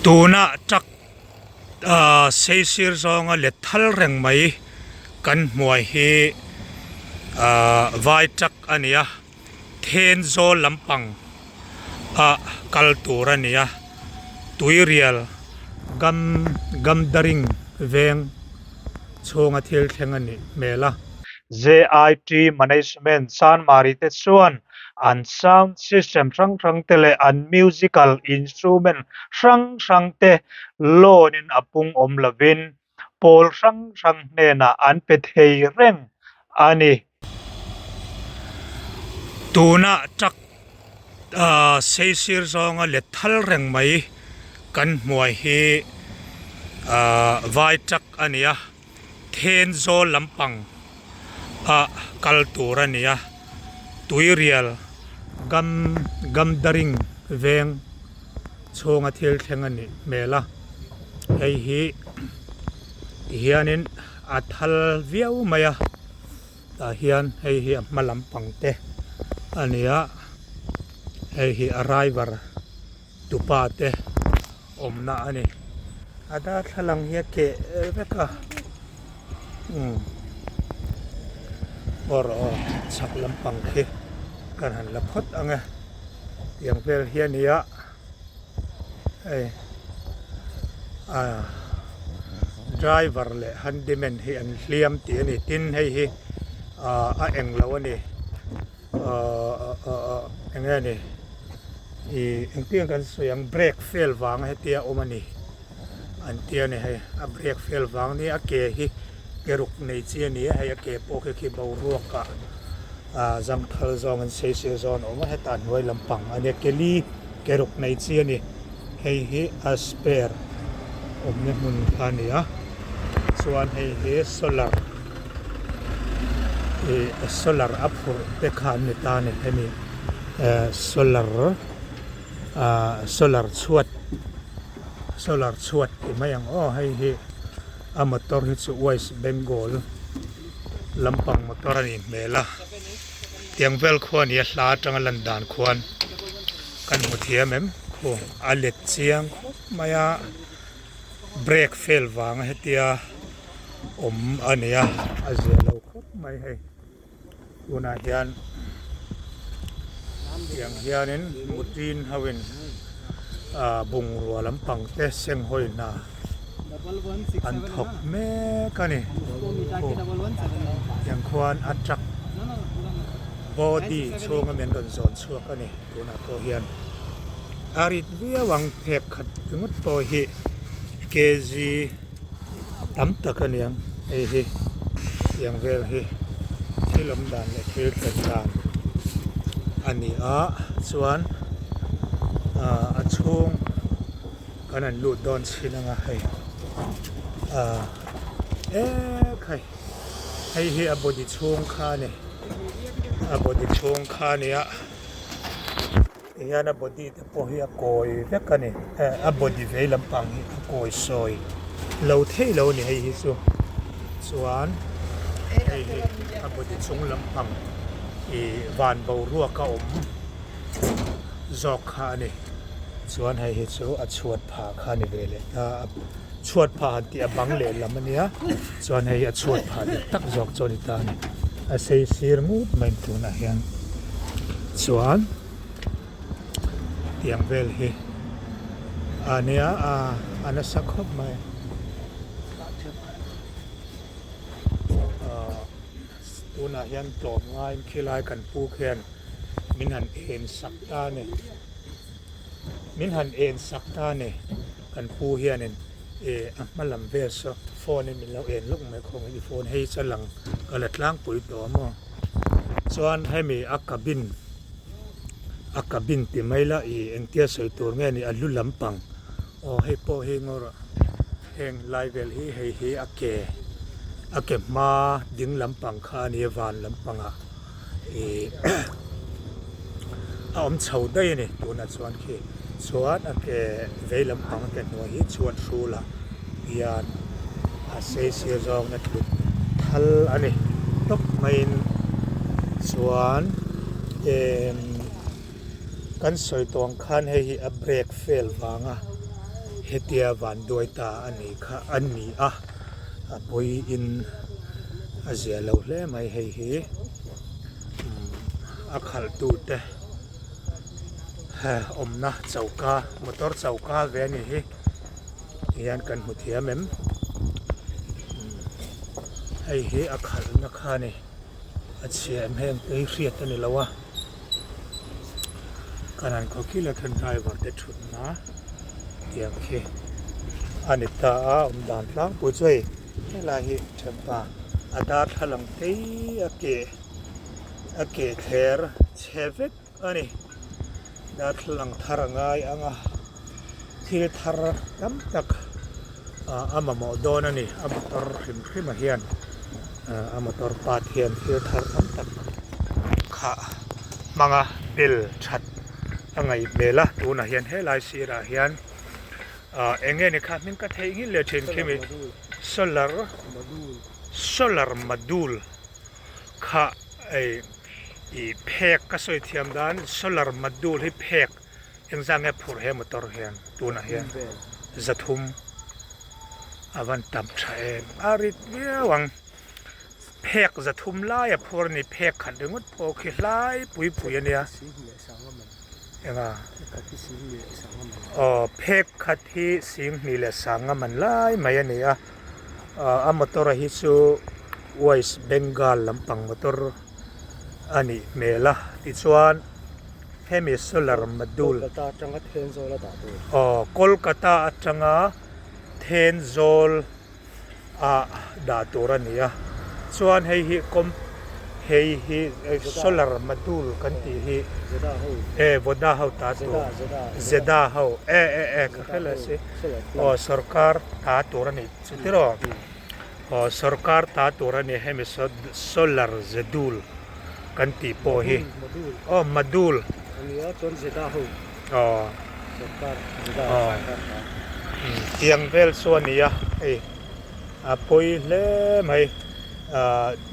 Tuna truck ah sei sir zawnga let thal reng mai kan hmuai hi ah vai truck a ni a Thenzawl lampang ah kal tur a ni a Tuirial gam Gamdaring veng chhunga thil thleng a nih hmel a. JIT Management Chanmari te chuan an sound system hrang hrang te leh an musical instrument hrang hrang te loan in a pung awm lovin pawl hrang hrang hnenah an pe thei reng a ni. Tuna truck sei sir zawnga let thal reng mai kan hmuai hi vai truck a ni a. Thenzawl lampang ah kal tur a ni a, Tuirial gam Gamdaring veng chhunga thil thleng a nih hmel a, hei hi tihianin a thal viau mai a, tah hian hei hi a hma lampang te a ni a, hei hi a driver tupa te. Awmna a ni. A darthlalang hi a keh vek a. Umm. Aw rawh aw chhak lampang khi kan han la phawt ang e. Tiang vel hi a ni a. Hei a driver leh handyman hi an hliam tih a ni. Tin hei hi ah a englo a ni. Ahh eng nge ni ih engtin kan sawi ang brake fail vang hetia awm a ni an tia ni hei a brake fail vang ni a ke hi ke ruk nei chi a ni a hei a ke pawh khi khi boruak ah ah zangthal zawng an sei sir zawn a awm a hetah hnuai lampang a nia ke li ke ruk nei chi a ni hei hi a spare awmna hmun kha a ni a chuan hei hi solar. Ih solar a phurh te kha an ni ta a ni hemi eh solar ah solar chhuat solar chhuat ti mai ang aw hei hi a motor hi chu west bengal lampang motor a nih hmel a tiang vel khuan hi a hla atanga lan dan khuan kan hmu thiam em khu a let chiang khawp mai a brake fail vanga hetia. awm a ni a a zia lo khawp mai hei tunah hian tiang hianin mutin ho in ah bungrua lampang te senghawi hna an thawk mek a ni tiang khuan a truck body chhunga min rawn zawn chhuak a ni tunah pawh hian a rit viau ang phek khat ringawt pawh hi kg. Tam tak a niang hei hi tiang vel hi thil awm dan leh thil thlen dan a ni a chuan ah a chhung kan han lut dawn chhin ang a hei ah ek hei hei hi a body chhung kha a ni a body chhung kha a ni a. Tihian a body te pawh hi a kawi vek a ni eh a body vei lampang hi a kawi sawi lo theih lo a ni hei hi chu chuan hei hi a body chung lampang ih van boruak a awm zawk kha a ni chuan hei hi chu a chhuat phah kha a ni ve leh ta a chhuat phah han tih a bang lehlam a nia chuan hei hi a chhuat phah dik tak zawk chu a ni ta a ni a sei sir ngut mai tunah hian chuan tiang vel hi a nia a a nasa khawp mai ahh tunah hian tlawm ngaiin khilai kan pu khian min han en sak ta a ni min han en sak ta a ni kan pu hianin ih a hma lam vel saw phone in min lo en lawk mai khawngin i phone hei chu a lang ka la tlangpui tawh a maw chuan hemi a cabin a cabin ti mai la ih engtia sawi tur nge ni a lu lampang aw hei pawh hi ngawr heng lai vel hi hei hi a ke a ke hma ding lampang kha a nia van lampangah ih a awm chho daih a ni tunah chuan khi chuan a ke vei lampang a ke hnuai hi chhuat hrulah hian a sei sir zawng a tlut thal a ni tawp maiin chuan emm kan sawi tawh ang khan hei hi a brake fail vanga. Hetia vanduai ta a nih kha a ni a, a pawiin a zia lo hle mai hei hi a khalhtu te awmna choka motor choka ve a nih hi hian kan hmu thiam em hei hi a khalhna kha a ni a chhia em heng te hi hriat a ni lo a. Kanan khaw khi leh khan driver te thutna tiang khi a ni ta a awm dan tlangpui chu hei helai hi thianpa a darthlalang te a keh a keh thler chhe vek a ni darthlalang thar a ngai ang a thil thar tam tak ah a mamawh dawn a ni a motor hrim hrim ah hian ah a motor part hian thil thar tam tak kha hmanga bel that a ngaih hmel a tunah hian helai sirah hian ah eng nge ni kha hming ka theih ngil leh thin khi mi solar solar module kha ei ih phek ka sawi thiam dan solar module hi phek. Engzah nge phurh he motor hian tunah hian 300 a van tam tha em a rit viau ang phek 300 lai a phur a ni phek khat ringawt pawh khi hlai pui pui a nia enga aw phek khat hi 2 leh 5 man lai mai a ni a a motor a hi chu West Bengal lampang motor a nih hmel a tichuan. Hemi solar module. Kolkata atanga Thenzawl a dah tur. Aw, Kolkata atanga Thenzawl a dah tur a ni a. Chuan hei hi com hei hi solar module kan tih hi. Zeda ho. E, Voda ho ta tur. Zeda, Zeda. Zeda ho. E, e, e, ka hre leh si. Aw, sorkar ta tur a ni chu tiraw. Aw, sorkar ta tur a ni hemi solar zedul kan tih pawh hi. Aw, madul. Ania chuan zeda ho. Aw. Sorkar zeda sorkar ta. Tiang vel chu a ni a, hei a pawi hle mai.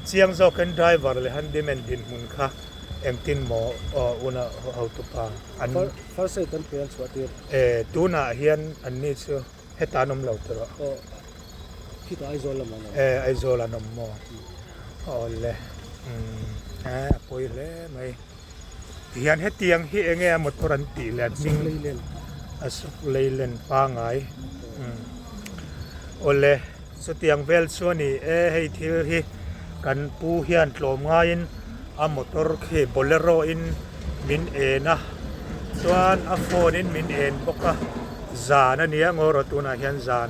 Chiang zawkin driver leh handyman dinhmun kha engtin maw una hotupa an. First aid an pe an chhuah tir. E, tunah hian anni chu. Heta an awm lo tawh. Aw, khitah Aizawl lamah an awm. E, Aizawl an awm maw? Awle, umm, e, a pawi hle mai. Tihian hetiang hi enge a motor an tih leh a hming? Asuk Leyland. Asuk Leyland pangai. Umm, awle, chutiang vel chu a ni e, hei thil hi kan pu hian tlawm ngaiin a motor khi bolero in min en a, chuan a phone in min en bawk a. Zan a nia ngaw rawh tunah hian zan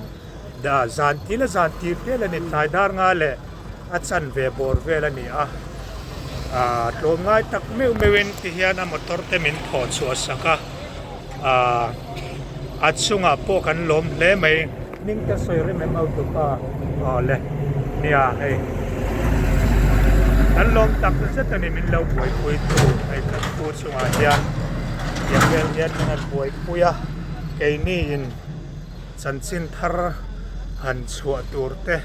da zan til a zan tir vel a ni tlai dar nga leh a chan ve bawr vel a ni a ah tlawmngai tak meuh meuh in ti hian a motor te min thawh chhuah sak a ah a chungah pawh kan lawm hle mai. Hming te sawi rem em autupa aw le nia hei kan lawm tak zet a ni min lo buaipui tu hei kan pu chungah hian tiang vel hian min han buaipui a keini in chanchin thar han chhuah tur te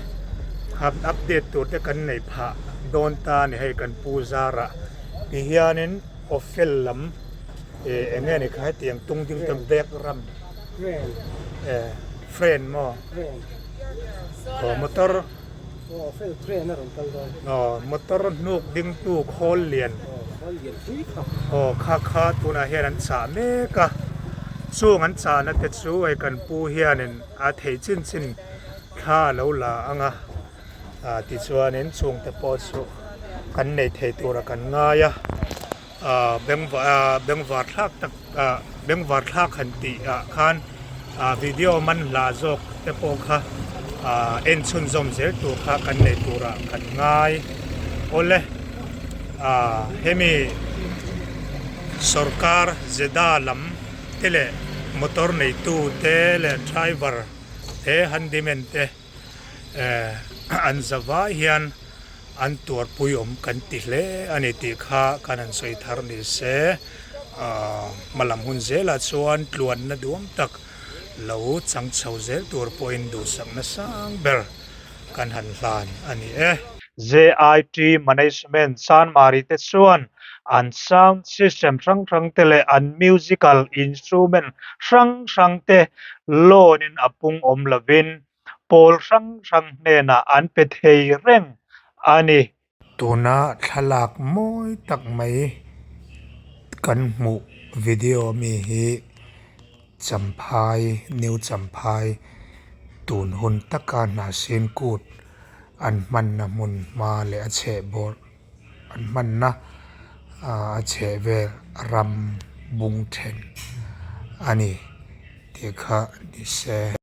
han update tur te kan nei phah dawn ta a ni hei kan pu zarah ti hianin awfel lam eh eng nge ni kha hetiang tung ding te bag ram. Eh train maw? Aw motor Aw motor hnuk dingtu khawl lian Aw kha kha tunah hian an chah mek a chung an chahna te chu hei kan pu hianin a theih chin chin thla a lo la ang a ah tichuanin chungte pawh chu kan nei thei tura kan ngai a. Ah bengvar bengvar thlak tak ah bengvar thlak han tih ah khan ah video man hla zawk te pawh kha ah en chhunzawm zel tur kha kan nei turah kan ngai awle ah hemi sorkar zeda lam te leh motor neitu te leh driver te handyman te. Eh an zavai hian an tuarpui awm kan ti hle a ni tih kha kan han sawi thar ni se ah hmalam hun zelah chuan tluanna duam tak lo chang chho zel tur pawhin duhsakna sang ber kan han hlan a ni e. JIT Management Chanmari te chuan. An sound system hrang hrang te leh an musical instrument hrang hrang te loan in a pung awm lovin pawl hrang hrang hnenah an pe thei reng a ni. Tuna thlalak mawi tak mai kan hmuh video ami hi Champhai, New Champhai tun hun taka Hnahsin kut an hmanna hmun hma leh a chhehbawrh an hmanna a chhehvel ram bung then a ni tih kha ni se.